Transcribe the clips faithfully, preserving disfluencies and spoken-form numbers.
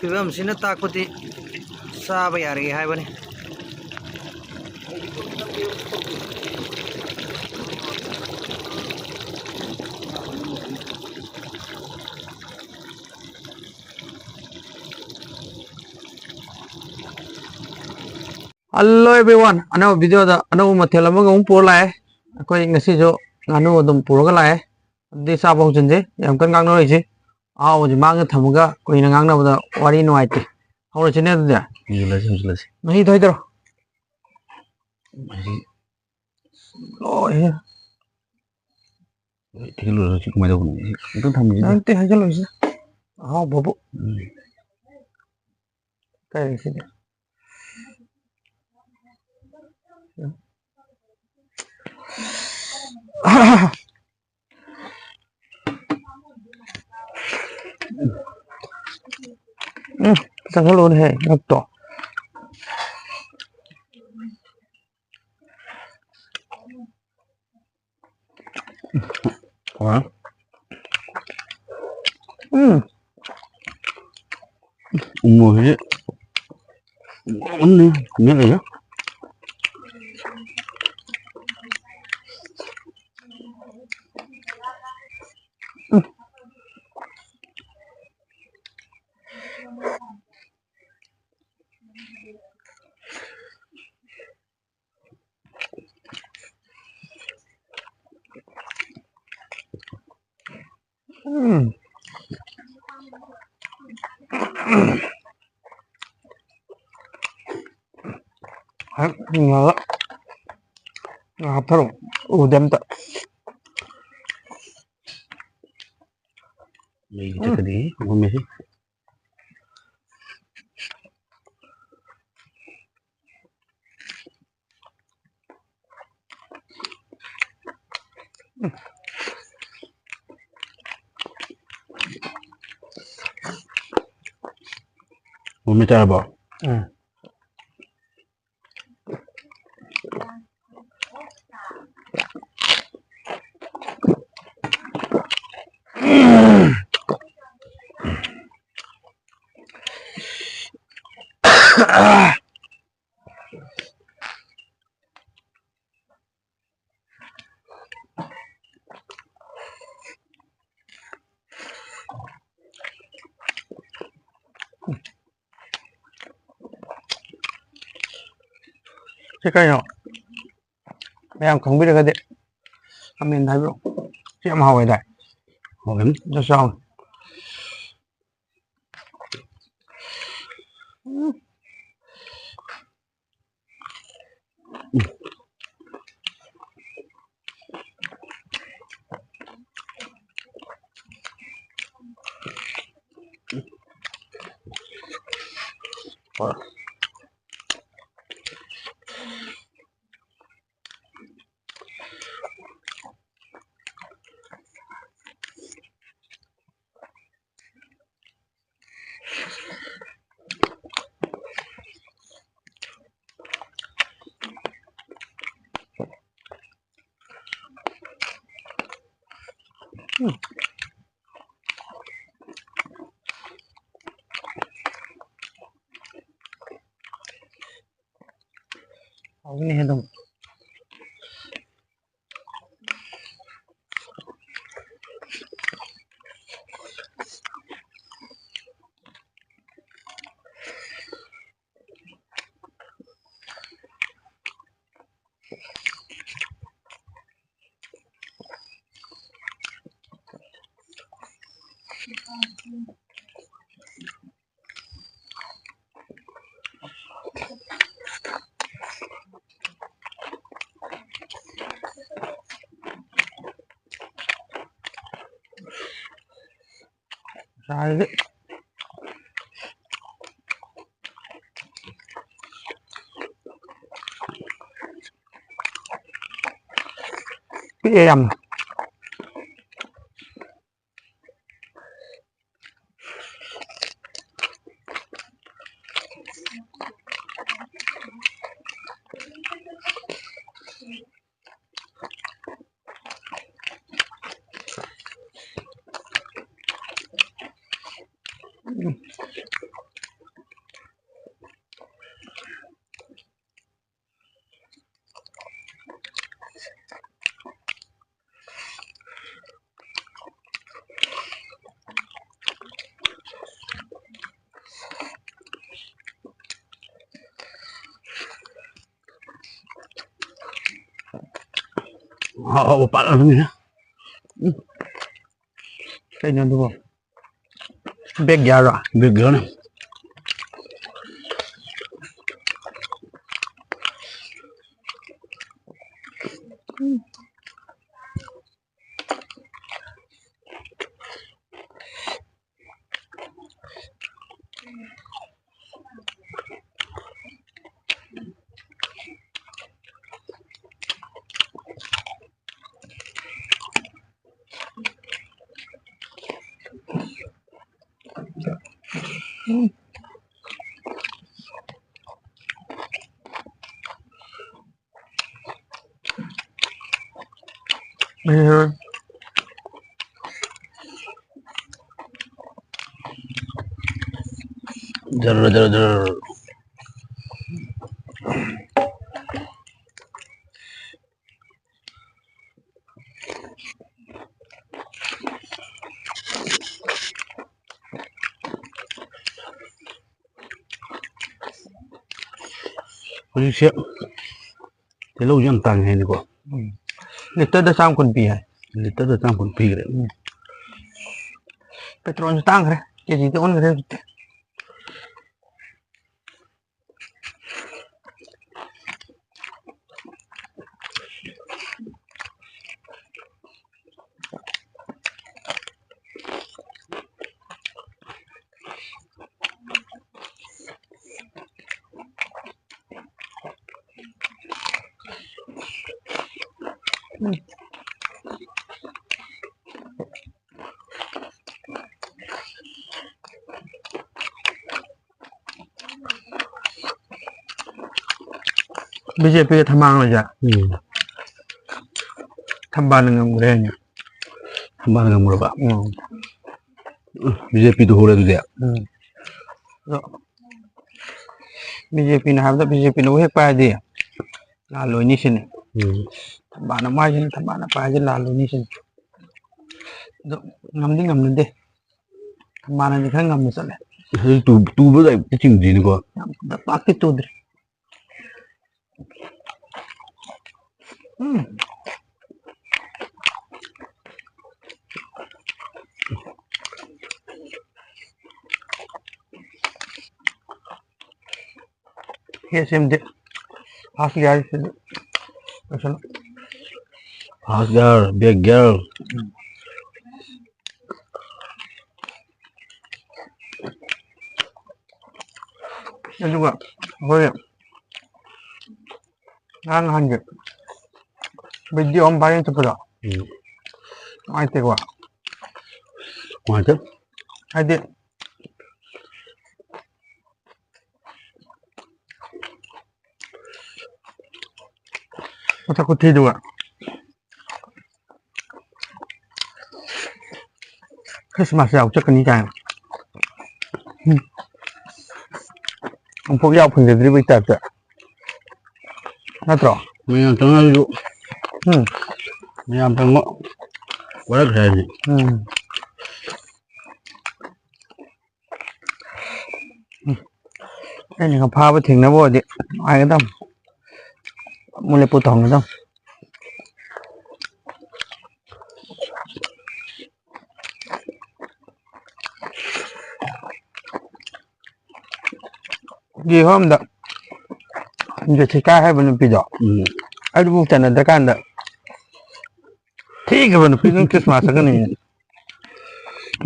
ꯐꯤꯕꯝꯁꯤꯅ ꯇꯥꯛꯄꯗꯤ ꯆꯥꯕ ꯌꯥꯔꯦ ꯍꯥꯏꯕꯅꯤ꯫ Hello everyone, ꯑꯅꯧꯕ video ꯗ ꯑꯅꯧꯕ ꯃꯊꯦꯜ ꯑꯃꯒ ꯑꯃꯨꯛ ꯄꯨꯔ ꯂꯥꯛꯑꯦ꯫ ꯑꯩꯈꯣꯏ ꯉꯁꯤꯁꯨ ꯉꯥꯅꯨ ꯑꯗꯨꯝ ꯄꯨꯔꯒ ꯂꯥꯛꯑꯦ꯫ ꯑꯗꯨꯗꯤ ꯆꯥꯕ ꯍꯧꯖꯤꯟꯁꯦ, ꯌꯥꯝ ꯀꯟꯅ ꯉꯥꯡꯅꯔꯣꯏꯁꯦ꯫ ꯑꯍꯥꯎꯕꯁꯦ ꯃꯥꯡꯗ ꯊꯝꯃꯒ ꯀꯨꯏꯅ ꯉꯥꯡꯅꯕꯗ ꯋꯥꯔꯤ ꯅꯨꯡꯉꯥꯏꯇꯦ꯫ ꯍꯧꯔꯁꯤꯅꯦ ꯑꯗꯨꯗꯤ꯫ ꯍꯧꯖꯤꯜꯂꯁꯤ, ꯍꯧꯖꯤꯜꯂꯁꯤ꯫ ꯃꯍꯤ ꯊꯣꯏꯗꯔꯣ? ꯃꯍꯤ ꯂꯣꯏꯔꯦ꯫ ꯊꯤꯜꯂꯨꯔꯁꯤ ꯀꯃꯥꯏꯅ ꯇꯧꯕꯅꯣ? ꯑꯝꯇꯪ ꯊꯝꯃꯤꯁꯤꯗꯤ꯫ ꯅꯠꯇꯦ, ꯍꯥꯏꯖꯜꯂꯣꯏꯁꯤꯗ꯫ ꯑꯍꯥꯎꯕꯕꯨ꯫ ꯎꯝ꯫ ꯀꯥꯏꯗꯒꯤ ꯁꯤꯗꯤ? ꯎꯝ, ꯆꯪꯍꯜꯂꯣꯅꯦꯍꯦ, ꯉꯛꯇꯣ꯫ ꯍꯥꯎꯔꯦ꯫ ꯎꯝ꯫ ꯎꯃꯣꯔꯣꯛꯁꯤꯗꯤ ꯃꯣꯔꯣꯛ ꯑꯃꯅꯤ ꯃꯦꯠꯂꯤꯁꯦ꯫ ꯎꯝ꯫ ꯎꯝ꯫ ꯍꯦꯛ ꯍꯤꯡꯉꯒ ꯍꯥꯞꯊꯔꯣ꯫ ꯎꯗꯦ ꯑꯝꯇ꯫ ꯃꯩ ꯎꯝ꯫ ꯆꯠꯀꯅꯤ, ꯃꯨꯟꯅꯁꯤ꯫ ꯃꯃꯤ ꯆꯥꯔꯕꯣ? ꯎꯝ꯫ ꯑꯥ꯫ ꯁꯤ ꯀꯩꯅꯣ? ꯃꯌꯥꯝ ꯈꯪꯕꯤꯔꯒꯗꯤ comment ꯍꯥꯏꯕꯤꯔꯛꯑꯣ꯫ ꯁꯤ ꯌꯥꯝ ꯍꯥꯎꯋꯦ ꯗꯥꯏ꯫ ꯍꯥꯎꯋꯦ꯫ ꯑꯝꯇ ꯆꯥꯎ꯫ ꯎꯝ꯫ ꯍꯥꯎꯅꯤꯍꯦ ꯑꯗꯨꯝ꯫ ꯆꯥꯔꯗꯤ꯫ ꯄꯤꯛꯑꯦ ꯌꯥꯝꯅ꯫ ꯑꯍꯥꯎ ꯑꯍꯥꯎꯕ ꯄꯥꯜꯂꯝꯃꯤꯅꯦ꯫ ꯎꯝ꯫ ꯀꯩꯅꯣ ꯑꯗꯨꯕꯣ? Backyard ꯔꯣ? Backyard ꯅꯦ꯫ ꯎꯝ꯫ ꯖꯔ, ꯖꯔ, ꯖꯔ꯫ ꯍꯧꯖꯤꯛꯁꯦ ꯇꯤꯜꯍꯧꯁꯦ ꯌꯥꯝ ꯇꯥꯡꯉꯦ ꯍꯥꯏꯅꯦꯀꯣ꯫ ꯎꯝ꯫ ꯂꯤꯇꯔꯗ ꯆꯥꯝ ꯀꯨꯟ ꯄꯤ ꯍꯥꯏ꯫ ꯂꯤꯇꯔꯗ ꯆꯥꯝ ꯀꯨꯟ ꯄꯤꯈ꯭ꯔꯦ꯫ ꯎꯝ꯫ ꯄꯦꯇ꯭ꯔꯣꯜꯁꯨ ꯇꯥꯡꯈ꯭ꯔꯦ, ꯀꯦꯖꯤꯗ ꯑꯣꯟꯈ꯭ꯔꯦ ꯍꯧꯖꯤꯛꯇꯤ꯫ ꯕꯤ ꯖꯦ ꯄꯤꯒ ꯊꯝꯕꯥꯜꯒꯁꯦ꯫ ꯎꯝ꯫ ꯊꯝꯕꯥꯜꯅ ꯉꯝꯈ꯭ꯔꯦ ꯍꯥꯏꯅꯦ꯫ ꯊꯝꯕꯥꯜꯅ ꯉꯝꯈ꯭ꯔꯕ? ꯎꯝ꯫ ꯎꯝ, ꯕꯤ ꯖꯦ ꯄꯤꯗꯨ ꯍꯧꯔꯦ ꯑꯗꯨꯗꯤ꯫ ꯎꯝ꯫ ꯑꯗꯣ ꯕꯤ ꯖꯦ ꯄꯤꯅ ꯍꯥꯏꯕꯗ ꯕꯤ ꯖꯦ ꯄꯤꯅꯕꯨ ꯍꯦꯛ ꯄꯥꯏꯔꯗꯤ ꯂꯥꯜꯂꯣꯏꯅꯤ ꯁꯤꯅꯤ꯫ ꯎꯝ꯫ ꯊꯝꯕꯥꯜꯅ ꯃꯥꯏꯁꯤꯅ ꯊꯝꯕꯥꯜꯅ ꯄꯥꯏꯔꯗꯤ ꯂꯥꯜꯂꯣꯏꯅꯤ ꯁꯤꯅꯤ꯫ ꯑꯗꯣ ꯉꯝꯗꯤ ꯉꯝꯅꯗꯦ꯫ ꯊꯝꯕꯥꯜꯅꯗꯤ ꯈꯔ ꯉꯝꯅ ꯆꯠꯂꯦ꯫ ꯑꯗꯨ ꯇꯨ-, ꯇꯨꯕ ꯂꯥꯏꯔꯤꯛꯇꯤ ꯆꯤꯡꯗ꯭ꯔꯤꯅꯤꯀꯣ꯫ ꯌꯥꯝ ꯄꯥꯛꯇꯤ ꯇꯨꯗ꯭ꯔꯤ꯫ ꯎꯝ꯫ ꯀꯦ ꯑꯦꯁ ꯑꯦꯝꯗꯤ ꯐꯥꯔꯁ ꯒꯤꯌꯥꯔꯁꯤꯗꯤ ꯂꯣꯏꯁꯜꯂꯣ꯫ First gear, back gear. ꯑꯗꯨꯒ ꯑꯩꯈꯣꯏ ꯉꯔꯥꯡ ꯅꯍꯥꯟꯒꯤ ꯚꯤꯗꯤꯑꯣ ꯑꯃ ꯚꯥꯏꯔꯦꯜ ꯆꯠꯄꯗꯣ ꯎꯝ꯫ ꯅꯨꯡꯉꯥꯏꯇꯦꯀꯣ꯫ ꯅꯨꯡꯉꯥꯏꯇꯦ꯫ ꯍꯥꯏꯗꯤ ꯃꯁꯛ ꯈꯨꯊꯤꯗꯨꯒ꯫ ꯈ꯭ꯔꯤꯁꯃꯥꯁ ꯌꯥꯎ ꯆꯠꯀꯅꯤ ꯀꯥꯏꯅ꯫ ꯎꯝ꯫ ꯑꯃꯨꯛꯐꯥꯎ ꯌꯥꯎ ꯐꯪꯖꯗ꯭ꯔꯤꯕꯩ ꯇꯥꯏꯞꯇ꯫ ꯅꯠꯇ꯭ꯔꯣ? ꯃꯌꯥꯝ ꯆꯪꯉꯛꯑꯁꯨ ꯎꯝ꯫ ꯃꯌꯥꯝ ꯆꯪꯕ ꯋꯥꯔꯛꯈ꯭ꯔꯦ ꯍꯥꯏꯗꯤ꯫ ꯎꯝ꯫ ꯎꯝ꯫ ꯑꯩꯅ ꯉꯥ ꯐꯥꯕ ꯊꯦꯡꯅꯕ ꯑꯣꯏꯔꯗꯤ ꯅꯨꯡꯉꯥꯏꯒꯗꯝꯅꯤ꯫ ꯑꯃꯨꯛ ꯂꯦꯞꯄꯨ ꯇꯧꯍꯟꯒꯗꯝꯅꯤ꯫ ꯒꯤ ꯍꯣꯝꯗ ꯖꯦꯁꯤꯀꯥ ꯍꯥꯏꯕ ꯅꯨꯄꯤꯗꯣ, ꯎꯝ꯫ ꯑꯗꯨꯕꯨ ꯆꯟꯅꯗ꯭ꯔꯀꯥꯟꯗ ꯊꯤꯈ꯭ꯔꯕ ꯅꯨꯄꯤꯗꯨꯅ ꯈ꯭ꯔꯤꯁꯃꯥꯁ ꯆꯠꯀꯅꯤ꯫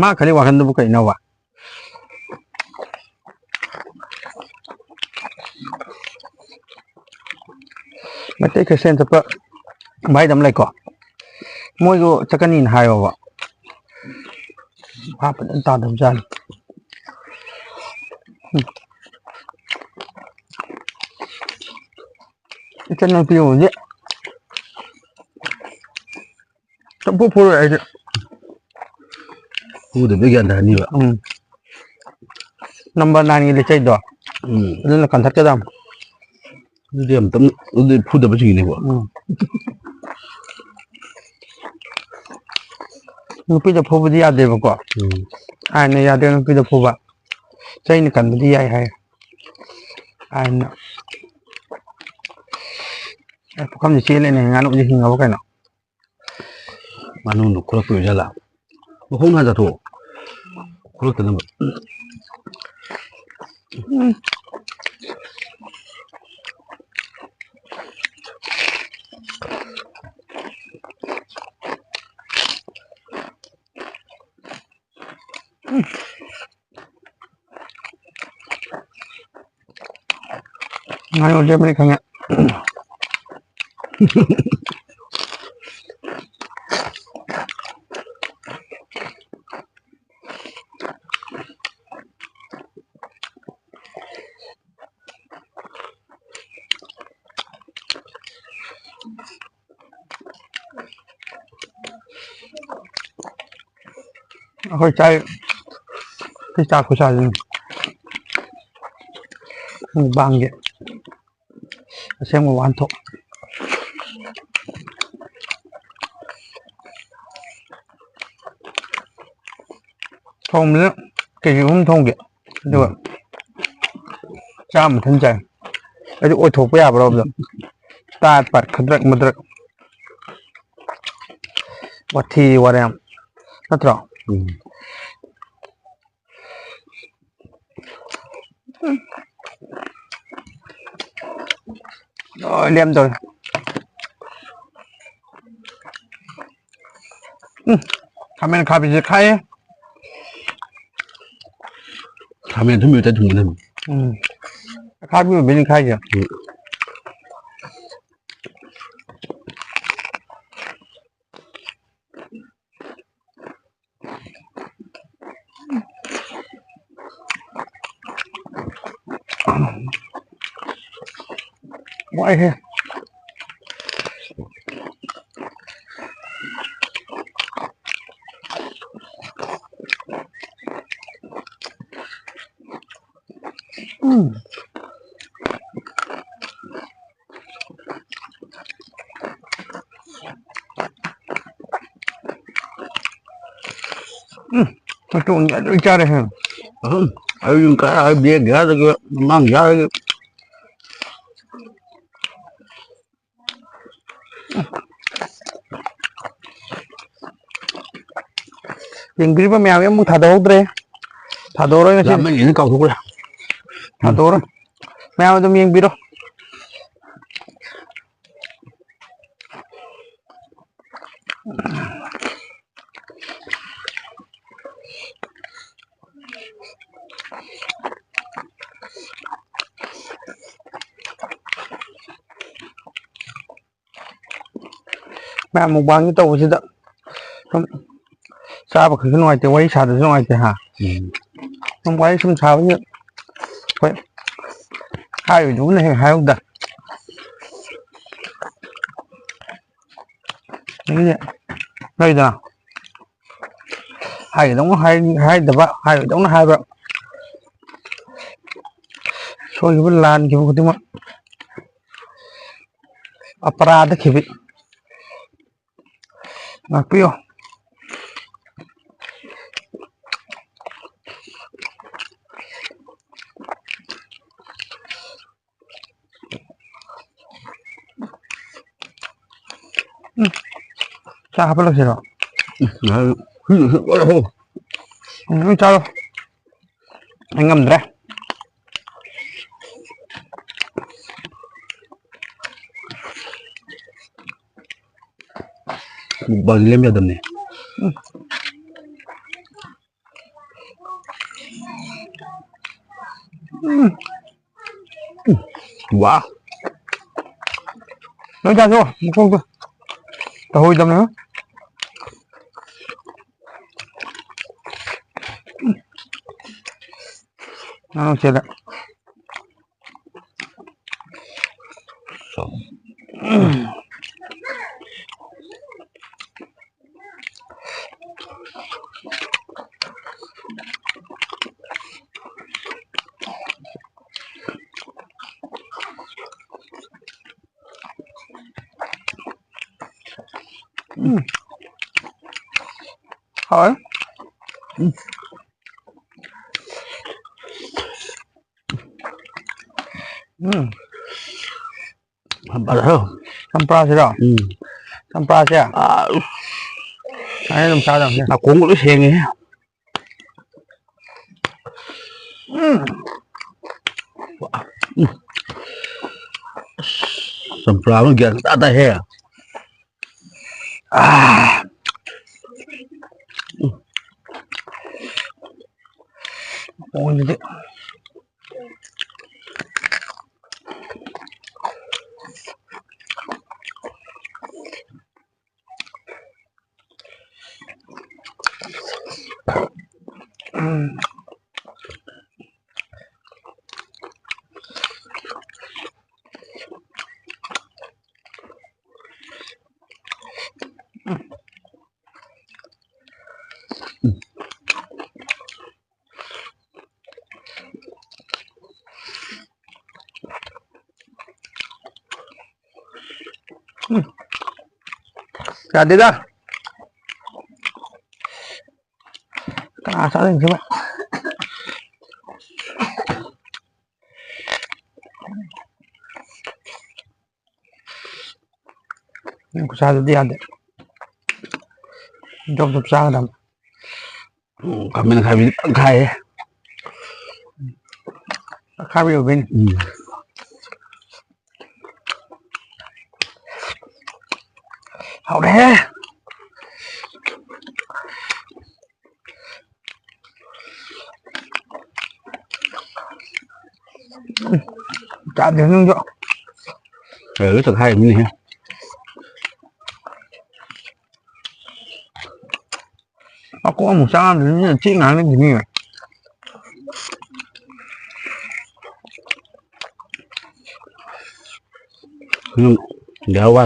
ꯃꯥ ꯈꯜꯂꯤ ꯋꯥꯈꯟꯗꯨꯕꯨ ꯀꯩꯅꯣꯕ? ꯃꯩꯇꯩ ꯈ꯭ꯔꯤꯁꯇꯤꯌꯥꯟ ꯆꯠꯄ ꯚꯥꯏꯗ ꯑꯃ ꯂꯩꯀꯣ, ꯃꯣꯏꯁꯨ ꯆꯠꯀꯅꯤꯅ ꯍꯥꯏꯌꯣꯕ꯫ ꯚꯥꯞ ꯐꯖꯅ ꯇꯥꯗꯕꯖꯥꯠꯅꯤ꯫ ꯎꯝ꯫ ꯏꯆꯟꯅꯨꯄꯤ ꯍꯧꯖꯤꯛ ꯁꯨꯡꯐꯨ ꯐꯨꯔꯣꯏ ꯑꯩꯗꯤ꯫ ꯐꯨꯗꯕꯩ ꯒ꯭ꯌꯥꯟ ꯇꯥꯅꯤꯕ꯫ ꯎꯝ꯫ ꯅꯝꯕꯔ ꯅꯥꯏꯟꯒꯤ ꯂꯤꯆꯩꯗꯣ꯫ ꯎꯝ꯫ ꯑꯗꯨꯅ ꯀꯟꯊꯠꯀꯗꯕꯅꯤ꯫ ꯑꯗꯨꯗꯤ ꯌꯥꯝ ꯇꯞꯅ, ꯑꯗꯨꯗꯤ ꯐꯨꯗꯕ ꯆꯤꯡꯉꯤꯅꯦꯀꯣ꯫ ꯎꯝ꯫ ꯅꯨꯄꯤꯗ ꯐꯨꯕꯗꯤ ꯌꯥꯗꯦꯕꯀꯣ꯫ ꯎꯝ꯫ ꯑꯥꯏꯟꯅ ꯌꯥꯗꯦ ꯅꯨꯄꯤꯗ ꯐꯨꯕ꯫ ꯆꯩꯅ ꯀꯟꯕꯗꯤ ꯌꯥꯏ ꯍꯥꯏ꯫ ꯑꯥꯏꯟꯅ꯫ ꯑꯦ, ꯄꯨꯈꯝꯁꯦ ꯆꯦꯜꯂꯦꯅꯦ, ꯉꯥꯅꯨꯁꯦ ꯍꯤꯡꯉꯕ ꯀꯩꯅꯣ? ꯉꯥꯅꯨꯗꯣ ꯈꯨꯠꯂꯛꯄ ꯑꯣꯏꯖꯥꯠꯂꯥ? ꯃꯈꯣꯡ ꯍꯥꯟ ꯆꯥꯊꯣꯛꯑꯣ꯫ ꯈꯨꯠꯂꯛꯇꯅꯕ꯫ ꯎꯝ꯫ ꯉꯥꯏ ꯑꯣꯏꯖꯕꯅꯤ ꯈꯪꯉꯦ꯫ ꯑꯩꯈꯣꯏ ꯆꯥꯏ꯫ ꯑꯩꯈꯣꯏ ꯆꯥꯛ ꯈꯨꯆꯥꯁꯤꯅꯤ꯫ ꯃꯨꯛꯕꯥꯡꯒꯤ ꯑꯁꯦꯡꯕ ꯋꯥꯍꯟꯊꯣꯛ꯫ ꯊꯣꯡꯕꯁꯤꯅ ꯀꯦꯖꯤ ꯑꯍꯨꯝ ꯊꯣꯡꯒꯦ꯫ ꯑꯗꯨꯒ ꯆꯥꯝꯃ ꯃꯊꯟ ꯆꯥꯏ꯫ ꯑꯩꯗꯤ ꯑꯣꯏꯊꯣꯛꯄ ꯌꯥꯕ꯭ꯔꯣ ꯑꯗꯣ? ꯇꯥꯠ ꯄꯥꯠ ꯈꯗ꯭ꯔꯛ ꯃꯗ꯭ꯔꯛ꯫ ꯋꯥꯊꯤ ꯋꯥꯔꯦꯝ꯫ ꯅꯠꯇ꯭ꯔꯣ? ꯎꯝ꯫ ꯂꯣꯏ ꯂꯦꯝꯗꯧꯔꯦ꯫ ꯎꯝ, ꯈꯥꯃꯦꯟ ꯑꯈꯥꯕꯤꯁꯦ ꯈꯥꯏꯌꯦ꯫ ꯈꯥꯃꯦꯟ ꯑꯊꯨꯝꯕꯤ ꯑꯇꯩ ꯊꯨꯝꯕ ꯅꯠꯇꯦ꯫ ꯎꯝ꯫ ꯑꯈꯥꯕꯤ ꯑꯣꯏꯕꯩꯅꯤ ꯈꯥꯏꯁꯦ꯫ ꯎꯝ꯫ ꯋꯥꯏꯍꯦ꯫ ꯎꯝ꯫ ꯎꯝ, ꯃꯇꯣꯡ ꯂꯣꯏ ꯆꯥꯔꯦ ꯍꯦ꯫ ꯑꯍꯨꯝ, ꯑꯩ ꯀꯔꯥꯏ ꯕꯦꯒ ꯌꯥꯗꯒꯦ, ꯃꯃꯥꯡ ꯌꯥꯗꯒꯦ꯫ ꯌꯦꯡꯕꯤꯔꯤꯕ ꯃꯌꯥꯝꯒꯤ ꯑꯃꯨꯛ ꯊꯥꯗꯣꯛꯍꯧꯗ꯭ꯔꯦ꯫ ꯊꯥꯗꯣꯛꯑꯔꯣꯏ ꯉꯁꯤ꯫ ꯂꯥꯝꯃꯟꯒꯤꯗꯅ ꯀꯥꯎꯊꯣꯛꯈ꯭ꯔꯦ꯫ ꯊꯥꯗꯣꯛꯑꯔꯣꯏ꯫ ꯃꯌꯥꯝ ꯑꯗꯨꯝ ꯌꯦꯡꯕꯤꯔꯣ꯫ ꯃꯌꯥꯝ ꯃꯨꯛꯕꯥꯡꯒꯤ ꯇꯧꯕꯁꯤꯗ ꯁꯨꯝ ꯆꯥꯕ ꯈꯛꯁꯨ ꯅꯨꯡꯉꯥꯏꯇꯦ, ꯋꯥꯔꯤ ꯁꯥꯗꯁꯨ ꯅꯨꯡꯉꯥꯏꯇꯦ ꯍꯥ꯫ ꯎꯝ꯫ ꯁꯨꯝ ꯋꯥꯔꯤ ꯁꯨꯝ ꯁꯥꯕꯁꯤꯗ ꯑꯩꯈꯣꯏ ꯍꯥꯏꯔꯣꯏꯗꯕꯅ ꯍꯦꯛ ꯍꯥꯏꯍꯧꯗ꯫ ꯑꯗꯒꯤꯗꯤ ꯂꯩꯗꯅ ꯍꯥꯏꯒꯗꯧꯅ ꯍꯥꯏ-, ꯍꯥꯏꯗꯕ, ꯍꯥꯏꯔꯣꯏꯗꯧꯅ ꯍꯥꯏꯕ, ꯁꯣꯏꯈꯤꯕ ꯂꯥꯟꯈꯤꯕ ꯈꯨꯗꯤꯡꯃꯛ ꯑꯄꯔꯥꯙ ꯈꯤꯕꯤ꯫ ꯉꯥꯛꯄꯤꯌꯨ꯫ ꯎꯝ꯫ ꯆꯥ ꯍꯥꯞꯄ ꯂꯣꯏꯁꯤꯔꯣ? ꯎꯝ, ꯉꯥꯏꯍꯥꯛ ꯍꯨꯏ ꯂꯣꯏꯁꯤꯜꯂꯛꯑꯣ꯫ ꯎꯝ, ꯅꯣꯏ ꯆꯥꯔꯣ꯫ ꯑꯩ ꯉꯝꯗ꯭ꯔꯦ꯫ ꯃꯨꯛꯕꯥꯡ ꯂꯦꯝ ꯌꯥꯗꯕꯅꯦ꯫ ꯎꯝ꯫ ꯎꯝ꯫ ꯎꯝ꯫ ꯋꯥ꯫ ꯅꯪ ꯆꯥꯊꯣꯛꯑꯣ, ꯃꯈꯣꯡꯗꯣ꯫ ꯇꯧꯍꯧꯗꯕꯅꯦ꯫ ꯅꯪ ꯆꯦꯗ꯫ ꯎꯝ꯫ ꯍꯥꯎꯋꯦ꯫ ꯎꯝ꯫ ꯎꯝ꯫ ꯆꯝꯄ꯭ꯔꯥꯁꯤꯔꯣ? ꯎꯝ꯫ ꯆꯝꯄ꯭ꯔꯥꯁꯦ? ꯑꯥ, ꯑꯩ ꯑꯗꯨꯝ ꯆꯥꯗꯕꯅꯦ꯫ ꯅꯥꯀꯣꯡꯒ ꯂꯣꯏ ꯁꯦꯡꯉꯦꯍꯦ꯫ ꯎꯝ꯫ ꯎꯝ꯫ ꯑꯁ, ꯆꯝꯄ꯭ꯔꯥ ꯑꯃ ꯒ꯭ꯌꯥꯟ ꯇꯥ ꯇꯥꯏꯍꯦ꯫ ꯑꯥ꯫ ꯎꯝ꯫ ꯃꯑꯣꯡꯁꯤꯗꯤ꯫ ꯎꯝ꯫ ꯌꯥꯗꯦꯗ꯫ ꯀꯅꯥ ꯆꯥꯗꯣꯏꯅꯣ ꯁꯤꯕꯣ? ꯅꯪ ꯈꯨꯆꯥꯗꯨꯗꯤ ꯌꯥꯗꯦ꯫ ꯖꯣꯞ ꯖꯣꯞ ꯆꯥꯒꯗꯕꯅꯤ꯫ ꯎꯝ, ꯈꯥꯃꯦꯟ ꯑꯈꯥꯕꯤꯗꯤ ꯐꯖꯅ ꯈꯥꯏꯍꯦ꯫ ꯑꯈꯥꯕꯤ ꯑꯣꯏꯕꯩꯅꯤ꯫ ꯎꯝ꯫ ꯍꯥꯎꯔꯦꯍꯦ꯫ ꯎꯝ, ꯆꯥꯗꯦ ꯅꯪꯁꯨ꯫ ꯑꯦ, ꯂꯣꯏ ꯇꯪꯈꯥꯏ ꯑꯃꯅꯤꯍꯦ꯫ ꯃꯀꯣꯛ ꯑꯃꯨꯛ ꯆꯥꯔꯝꯗ꯭ꯔꯗꯤ ꯃꯤꯅ ꯊꯤ ꯉꯥꯡꯅꯈꯤꯅꯤ꯫ ꯎꯝ, ꯌꯥ ꯋꯥ꯫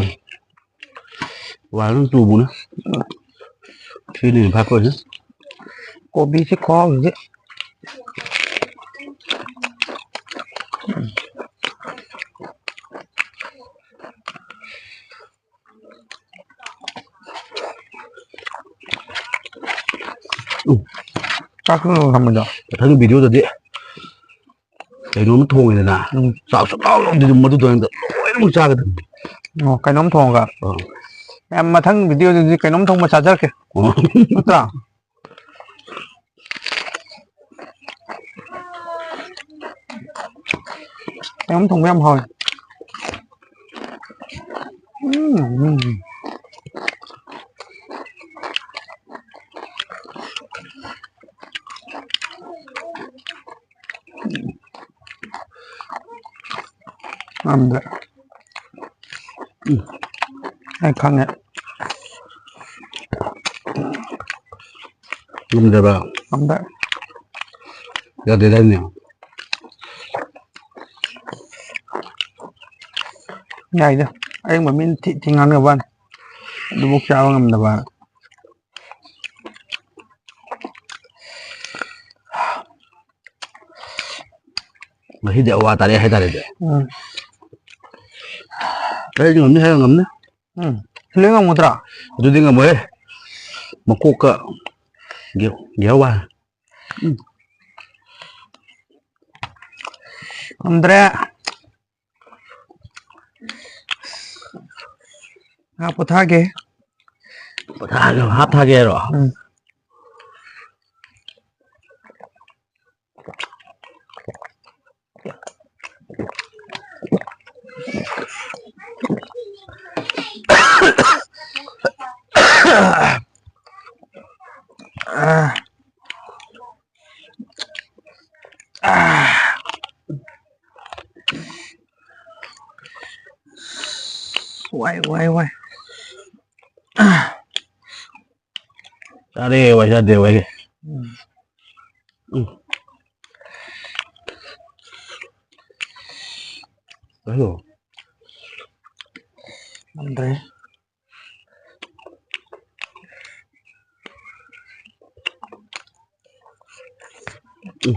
ꯋꯥ ꯑꯗꯨꯝ ꯇꯨꯕꯅ꯫ ꯁꯤꯅꯤ ꯐꯥꯀꯣꯏꯅ꯫ ꯀꯣꯕꯤꯁꯦ ꯈꯨꯍꯥꯎꯁꯤꯗꯤ꯫ ꯎꯝ꯫ ꯆꯥꯛ ꯊꯣꯡ ꯊꯝꯃꯤꯗꯣ꯫ ꯃꯊꯪꯒꯤ video ꯗꯗꯤ ꯀꯩꯅꯣꯝ ꯊꯣꯡꯉꯦꯗꯅ, ꯎꯝ꯫ ꯆꯥꯛ ꯁꯨꯡꯌꯥꯎ ꯌꯥꯎꯗꯦ, ꯑꯗꯨꯝ ꯃꯗꯨꯗꯣ ꯑꯣꯏꯅ ꯂꯣꯏꯅꯃꯛ ꯆꯥꯒꯗꯕꯅꯤ꯫ ꯑꯣ, ꯀꯩꯅꯣꯝ ꯊꯣꯡꯉꯒ? ꯑꯥ꯫ ꯌꯥꯝ, ꯃꯊꯪ video ꯗꯗꯤ ꯀꯩꯅꯣꯝ ꯊꯣꯡꯕ ꯆꯥꯖꯔꯛꯀꯦ꯫ ꯑꯣ꯫ ꯅꯠꯇ꯭ꯔꯥ? ꯀꯩꯅꯣꯝ ꯊꯣꯡꯕ ꯌꯥꯝ ꯍꯥꯎꯋꯦ꯫ ꯎꯝ, ꯎꯝ꯫ ꯉꯝꯗ꯭ꯔꯦ꯫ ꯎꯝ꯫ ꯑꯩ ꯈꯪꯉꯦ꯫ ꯉꯝꯗ꯭ꯔꯕ? ꯉꯝꯗ꯭ꯔꯦ꯫ ꯌꯥꯗꯦꯗꯥꯏꯅꯦ? ꯌꯥꯏꯗ꯫ ꯑꯔꯦꯡꯕ ꯃꯤꯅ ꯊꯤ ꯊꯤ ꯉꯥꯡꯅꯕ ꯋꯥꯅꯤ꯫ ꯑꯗꯨꯕꯨꯛ ꯆꯥꯕ ꯉꯝꯗꯕ꯫ ꯉꯁꯤꯗꯤ ꯑꯋꯥ ꯇꯥꯔꯦ ꯍꯥꯏꯇꯥꯔꯦꯅꯦ꯫ ꯎꯝ꯫ ꯑꯩꯗꯤ ꯉꯝꯅꯤ ꯍꯥꯏꯔ ꯉꯝꯅꯤ꯫ ꯎꯝ꯫ ꯂꯣꯏ ꯉꯝꯒꯗ꯭ꯔꯥ? ꯑꯗꯨꯗꯤ ꯉꯝꯃꯣꯏꯍꯦ꯫ ꯃꯀꯣꯛꯀ ꯒꯦ-, ꯒꯦꯍꯧ ꯍꯥꯏ꯫ ꯎꯝ꯫ ꯉꯝꯗ꯭ꯔꯦ꯫ ꯉꯥꯏꯍꯥꯛ ꯄꯣꯊꯥꯒꯦ꯫ ꯄꯣꯊꯥꯒꯦ, ꯍꯥꯞꯊꯒꯦ ꯍꯥꯏꯔꯣ? ꯎꯝ꯫ ꯋꯥꯏ, ꯋꯥꯏ, ꯋꯥꯏ꯫ ꯆꯥꯔꯦ, ꯋꯥꯏ ꯆꯥꯗꯦ, ꯋꯥꯏ꯫ ꯎꯝ꯫ ꯎꯝ꯫ ꯀꯩꯅꯣ? ꯉꯝꯗ꯭ꯔꯦ꯫ ꯎꯝ꯫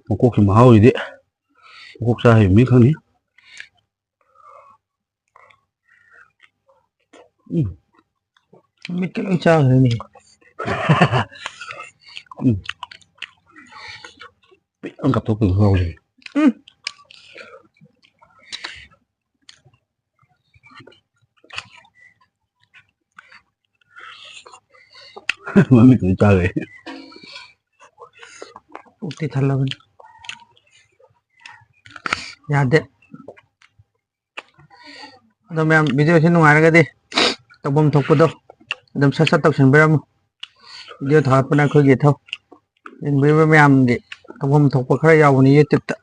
ꯃꯀꯣꯛꯀꯤ ꯃꯍꯥꯎꯁꯤꯗꯤ ꯃꯀꯣꯛ ꯆꯥ ꯍꯩꯕ ꯃꯤ ꯈꯪꯅꯤ꯫ ꯎꯝ꯫ ꯃꯤꯠꯀ ꯂꯣꯏ ꯆꯥꯈ꯭ꯔꯦꯅꯦ꯫ ꯎꯝ꯫ ꯄꯤꯛ ꯑꯃ ꯀꯥꯞꯊꯣꯛꯄꯗꯨ ꯍꯥꯎꯋꯦ꯫ ꯎꯝ꯫ ꯃꯃꯤꯠꯇꯨꯗꯤ ꯆꯥꯈ꯭ꯔꯦ꯫ ꯄꯨꯛꯇꯤ ꯊꯜꯂꯕꯅꯤ꯫ ꯌꯥꯗꯦ꯫ ꯑꯗꯣ ꯃꯌꯥꯝ, video ꯁꯤ ꯅꯨꯡꯉꯥꯏꯔꯒꯗꯤ ꯇꯧꯐꯝ ꯊꯣꯛꯄꯗꯣ ꯑꯗꯨꯝ ꯁꯠ ꯁꯠ ꯇꯧꯁꯟꯕꯤꯔꯝꯃꯨ꯫ Video ꯊꯥꯒꯠꯄꯅ ꯑꯩꯈꯣꯏꯒꯤ ꯏꯊꯧ꯫ ꯌꯦꯡꯕꯤꯔꯤꯕ ꯃꯌꯥꯝꯒꯤ ꯇꯧꯐꯝ ꯊꯣꯛꯄ ꯈꯔ ꯌꯥꯎꯕꯅꯤ YouTube ꯇ꯫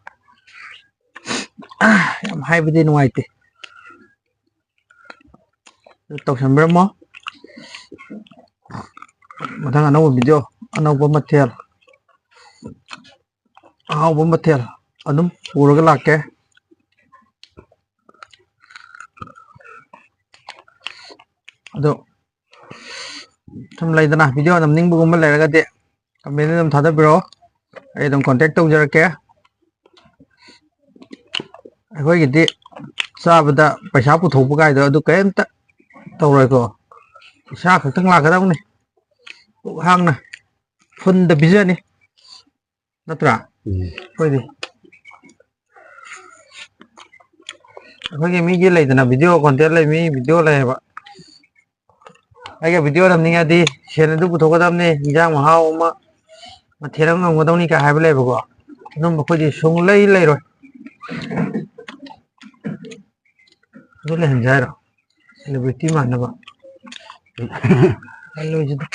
ꯌꯥꯝ ꯍꯥꯏꯕꯗꯤ ꯅꯨꯡꯉꯥꯏꯇꯦ꯫ ꯑꯗꯨ ꯇꯧꯁꯟꯕꯤꯔꯝꯃꯣ꯫ ꯃꯊꯪ ꯑꯅꯧꯕ video, ꯑꯅꯧꯕ ꯃꯊꯦꯜ, ꯑꯍꯥꯎꯕ ꯃꯊꯦꯜ ꯑꯗꯨꯝ ꯄꯨꯔꯒ ꯂꯥꯛꯀꯦ꯫ ꯑꯗꯣ ꯁꯨꯝ ꯂꯩꯗꯅ, video ꯅꯝꯅꯤꯡꯕꯒꯨꯝꯕ ꯂꯩꯔꯒꯗꯤ ꯀꯃꯦꯟꯗ ꯑꯗꯨꯝ ꯊꯥꯗꯕꯤꯔꯛꯑꯣ, ꯑꯩ ꯑꯗꯨꯝ ꯀꯣꯟꯇꯦꯛ ꯇꯧꯖꯔꯛꯀꯦ꯫ ꯑꯩꯈꯣꯏꯒꯤꯗꯤ ꯆꯥꯕꯗ ꯄꯩꯁꯥ ꯄꯨꯊꯣꯛꯄ ꯀꯥꯏꯗꯣ ꯑꯗꯨ ꯀꯔꯤꯝꯇ ꯇꯧꯔꯣꯏꯀꯣ꯫ ꯏꯁꯥ ꯈꯛꯇꯪ ꯂꯥꯛꯀꯗꯕꯅꯤ, ꯄꯨꯛ ꯍꯥꯡꯅ ꯐꯨꯟꯗ ꯄꯤꯖꯅꯤ, ꯅꯠꯇ꯭ꯔꯥ? ꯎꯝ꯫ ꯑꯩꯈꯣꯏꯗꯤ ꯑꯩꯈꯣꯏꯒꯤ ꯃꯤꯒꯤ ꯂꯩꯗꯅ, ꯚꯤꯗꯤꯑꯣ ꯀꯣꯟꯇꯦꯟ ꯂꯩ, ꯃꯤ ꯚꯤꯗꯤꯑꯣ ꯂꯩꯌꯦꯕ꯫ ꯑꯩꯒ ꯚꯤꯗꯤꯑꯣ ꯅꯝꯅꯤꯡꯉꯗꯤ ꯁꯦꯟ ꯑꯗꯨ ꯄꯨꯊꯣꯛꯀꯗꯕꯅꯤ, ꯏꯟꯖꯥꯡ ꯃꯍꯥꯎ ꯑꯃ, ꯃꯊꯦꯜ ꯑꯃ ꯉꯝꯒꯗꯧꯅꯤ ꯀꯥꯏ ꯍꯥꯏꯕ ꯂꯩꯕꯀꯣ꯫ ꯑꯗꯨꯝꯕ ꯑꯩꯈꯣꯏꯗꯤ ꯁꯨꯡꯂꯩ ꯂꯩꯔꯣꯏ꯫ ꯑꯗꯨ ꯂꯩꯍꯟꯁꯦ ꯍꯥꯏꯔꯣ? ꯁꯦꯂꯦꯕ꯭ꯔꯤꯇꯤ ꯃꯥꯟꯅꯕ꯫ ꯈꯜꯂꯣꯏꯁꯤꯗ꯫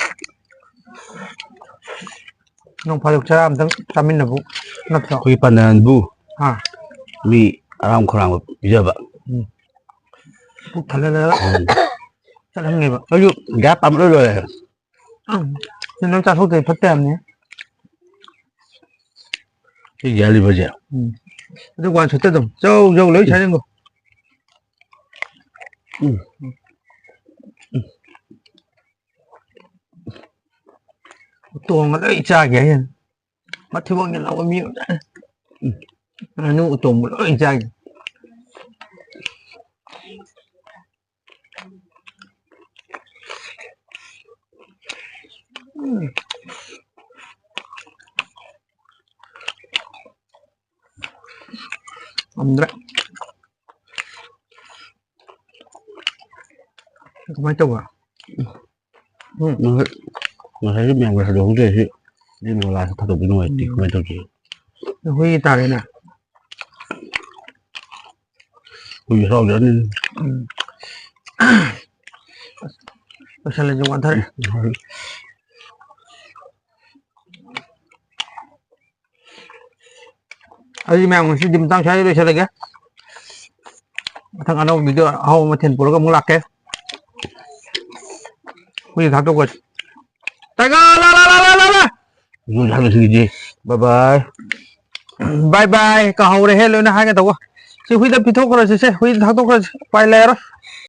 ꯅꯣꯡ ꯐꯥꯗꯣꯛ ꯆꯔꯥ ꯑꯝꯇꯪ ꯆꯥꯃꯤꯟꯅꯕꯨ ꯅꯠꯇ꯭ꯔꯣ? ꯑꯩꯈꯣꯏꯒꯤ ꯄꯥꯟꯗꯝꯕꯨ ꯑꯥ꯫ ꯃꯤ ꯑꯔꯥꯝ ꯈꯧꯔꯥꯡꯕ ꯄꯤꯖꯕ꯫ ꯎꯝ꯫ ꯄꯨꯛ ꯊꯜꯍꯜꯂꯒ ꯎꯝ꯫ ꯆꯠꯍꯟꯒꯦꯕ꯫ ꯑꯩꯁꯨ ꯒ꯭ꯌꯥꯁ ꯄꯥꯝꯕ ꯂꯣꯏ ꯂꯣꯏꯔꯦ꯫ ꯑꯪ꯫ ꯁꯤ ꯅꯪ ꯆꯥꯊꯣꯛꯇ꯭ꯔꯗꯤ ꯐꯠꯇꯦ ꯍꯥꯏꯕꯅꯤ꯫ ꯁꯤ ꯌꯥꯜꯂꯤꯕꯁꯦ꯫ ꯎꯝ꯫ ꯑꯗꯨ ꯋꯥꯟ ꯁꯨꯠꯇ ꯑꯗꯨꯝ ꯖꯧ ꯖꯧ ꯂꯣꯏ ꯁꯥꯖꯤꯟꯈꯣ꯫ ꯎꯝ꯫ ꯎꯇꯣꯡꯒ ꯂꯣꯏ ꯆꯥꯒꯦ ꯍꯥꯏꯅ꯫ ꯃꯊꯤꯕꯣꯡ ꯌꯥꯝ ꯂꯥꯎꯕ ꯃꯤ ꯑꯣꯏꯖꯥꯠꯅꯤ꯫ ꯎꯝ꯫ ꯉꯥꯅꯨ ꯎꯇꯣꯡꯕ ꯂꯣꯏ ꯆꯥꯒꯦ꯫ ꯎꯝ꯫ ꯉꯝꯗ꯭ꯔꯦ꯫ ꯀꯃꯥꯏꯅ ꯇꯧꯕ? ꯎꯝ꯫ ꯉꯁꯥꯏ, ꯉꯁꯥꯏꯒꯤ ꯃꯌꯥꯝꯒ ꯊꯥꯗꯣꯛꯍꯧꯗ꯭ꯔꯦ ꯁꯤ꯫ ꯁꯤ ꯅꯣꯂꯥꯁꯤ ꯊꯥꯗꯣꯛꯄ ꯅꯨꯡꯉꯥꯏꯇꯦ꯫ ꯎꯝ꯫ ꯀꯃꯥꯏꯅ ꯇꯧꯁꯤ? ꯍꯨꯏ ꯇꯥꯔꯦꯅꯦ꯫ ꯍꯨꯏ ꯍꯔꯥꯎꯖꯔꯅꯤ꯫ ꯎꯝ꯫ ꯂꯣꯏꯁꯜꯂꯁꯤ, ꯋꯥꯟꯊꯔꯦ꯫ ꯎꯝ꯫ ꯑꯗꯨꯗꯤ ꯃꯌꯥꯝ ꯉꯁꯤꯗꯤ ꯃꯇꯥꯡ ꯁ꯭ꯋꯥꯏꯗ ꯂꯣꯏꯁꯤꯜꯂꯒꯦ꯫ ꯃꯊꯪ ꯑꯅꯧꯕ ꯚꯤꯗꯤꯑꯣ ꯑꯍꯥꯎꯕ ꯃꯊꯦꯜ ꯄꯨꯔꯒ ꯑꯃꯨꯛ ꯂꯥꯛꯀꯦ꯫ ꯍꯨꯏ ꯊꯥꯗꯣꯛꯈ꯭ꯔꯁꯤ꯫ ꯇꯥꯏꯒ, ꯂꯥ, ꯂꯥ, ꯂꯥ, ꯂꯥ, ꯂꯥ, ꯂꯥ꯫ ꯚꯤꯗꯤꯑꯣ ꯊꯥꯗꯣꯛꯈꯤꯁꯤ꯫ ꯕꯥꯏ ꯕꯥꯏ꯫ ꯕꯥꯏ ꯕꯥꯏ꯫ ꯀꯥꯍꯧꯔꯦꯍꯦ, ꯂꯣꯏꯅ ꯍꯥꯏꯒꯦ ꯇꯧꯕ꯫ ꯁꯤ ꯍꯨꯏꯗ ꯄꯤꯊꯣꯛꯈ꯭ꯔꯁꯤ ꯁꯦ, ꯍꯨꯏꯗ ꯊꯥꯗꯣꯛꯈ꯭ꯔꯁꯤ꯫ ꯎꯄꯥꯏ ꯂꯩꯔꯔꯣꯏ꯫